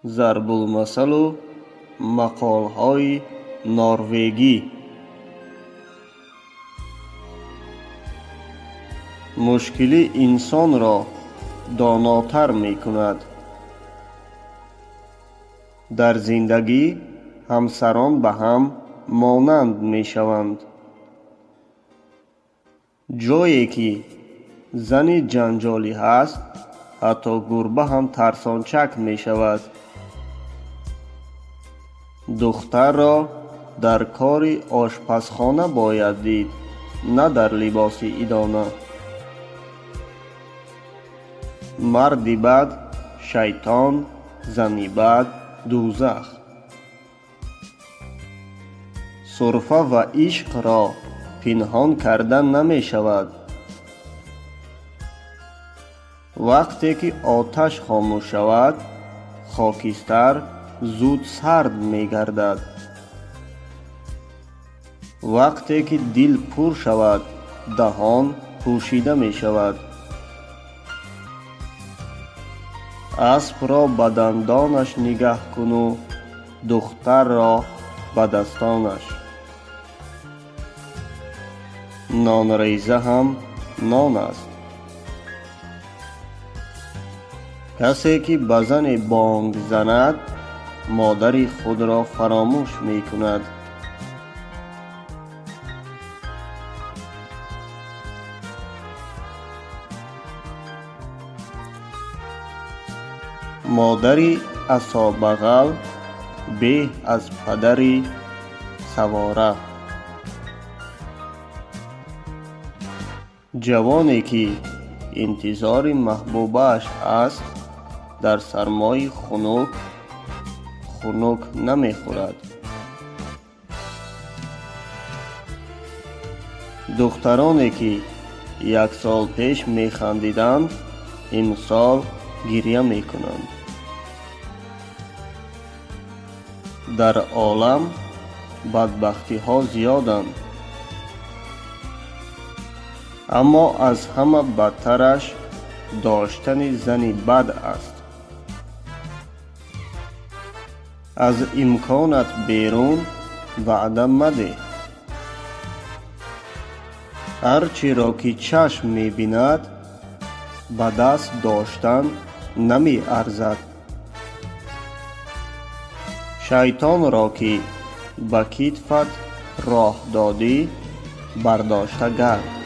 Зарбулмасалу мақолҳои норвегӣ. Мушкилӣ инсонро донотар мекунад. Дар зиндагӣ ҳамсарон ба ҳам монанд мешаванд. Ҷое ки зани ҷанҷолӣ ҳаст, ҳатто гурба ҳам тарсончак мешавад. Духтарро дар кори ошпазхона бояд дид, на дар либоси идона. Марди бад шайтон, зани бад дӯзах. Сурфа ва ишқро пинҳон карда намешавад. Вақте ки оташ хомӯш шавад, хокистар зуд сард мегардад. Вақте ки дил пур шавад, даҳон пӯшида мешавад. Аспро ба дандонаш нигаҳ куну духтарро ба дастонаш. Нонреза ҳам нон аст. Касе ки ба зане бонг занад, модари худро фаромӯш мекунад. Модари асобағал беҳ аз падари савора. Ҷавоне ки интизори маҳбубааш аст, дар сармои хунук хунук намехӯрад. Духтароне ки як сол пеш механдиданд, имсол гиря мекунанд. Дар олам бадбахтиҳо зиёданд, аммо аз ҳама бадтараш доштани зани бад аст. Аз имконат берун ваъда мадеҳ. Ҳар чиро ки чашм мебинад, ба даст доштан намеарзад. Шайтонро ки ба китфат роҳ додӣ, бардошта гард.